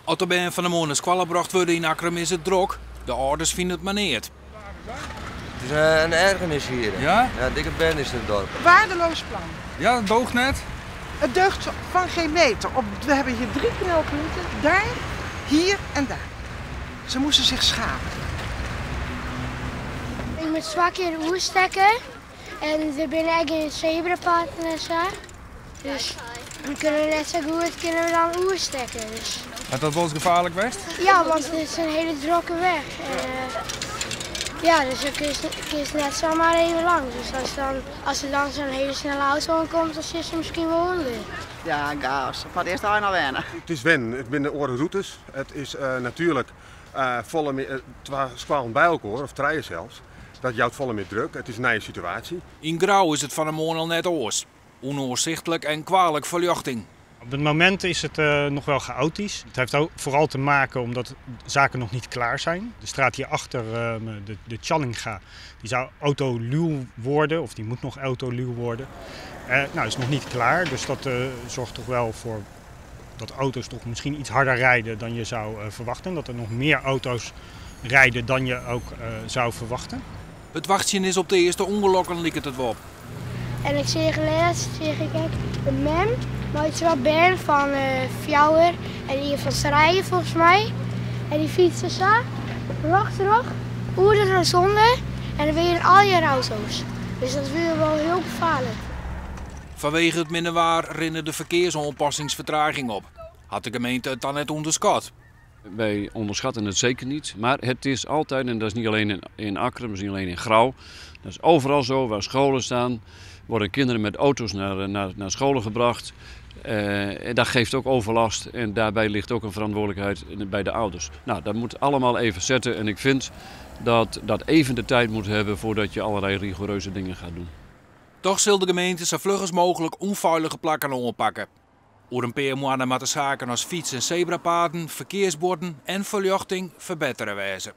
As de bern fan 'e moarn nei skoalle brocht wurde yn Akkrum is it drok. De âlders fine it mar neat. Het is een ergernis hier. Ja? Ja, dikke bende is in het dorp. Waardeloos plan. Ja, dat doocht net? Het deugt van geen meter. We hebben hier 3 knelpunten. Daar, hier en daar. Ze moesten zich schamen. Ik moet 2 keer oerstekken. En er binnen echt geen zebrapaden en zo. Dus we kunnen net zo goed kunnen we dan oerstekken. Dus. Had dat wel eens gevaarlijk geweest? Ja, want het is een hele drukke weg. En ja, dus dan kun je net zomaar even langs. Dus als er dan zo'n hele snelle auto aankomt, dan zit ze misschien wel onder. Ja, chaos. Ik had eerst al naar wennen. Het is wennen. Het zijn de oren routes. Het is natuurlijk volle meer twa squalen bij elkaar, of treien zelfs. Dat jouwt volle meer druk. Het is een nieuwe situatie. In Grou is het van de morgen al net oors. Onoorzichtelijk en kwalijk verjochting. Op het moment is het nog wel chaotisch. Het heeft ook vooral te maken omdat zaken nog niet klaar zijn. De straat hierachter, de Tjallinga, die zou autoluw worden, of die moet nog autoluw worden. Is nog niet klaar, dus dat zorgt toch wel voor dat auto's toch misschien iets harder rijden dan je zou verwachten. En dat er nog meer auto's rijden dan je ook zou verwachten. Het wachtje is op de eerste ongelukken, liep het wel op. En ik zie laatst, zie ik echt een mem, maar het is wel Bern van Fjouwer en die van Sarijen volgens mij. En die fietsen zo, rachterop, oer de rotonde en dan weer in al je auto's. Dus dat is weer wel heel gevaarlijk. Vanwege het minder waar rennen de verkeersontpassingsvertraging op. Had de gemeente het dan net onderschat? Wij onderschatten het zeker niet, maar het is altijd, en dat is niet alleen in Akkrum, dat is niet alleen in Grou, dat is overal zo, waar scholen staan, worden kinderen met auto's naar scholen gebracht. En dat geeft ook overlast en daarbij ligt ook een verantwoordelijkheid bij de ouders. Dat moet allemaal even zetten en ik vind dat dat even de tijd moet hebben voordat je allerlei rigoureuze dingen gaat doen. Toch zal de gemeente zo vlug als mogelijk onveilige plakken aanpakken. Oer een paar maanden moeten zaken als fiets- en zebrapaden, verkeersborden en verlichting verbeteren wijzen.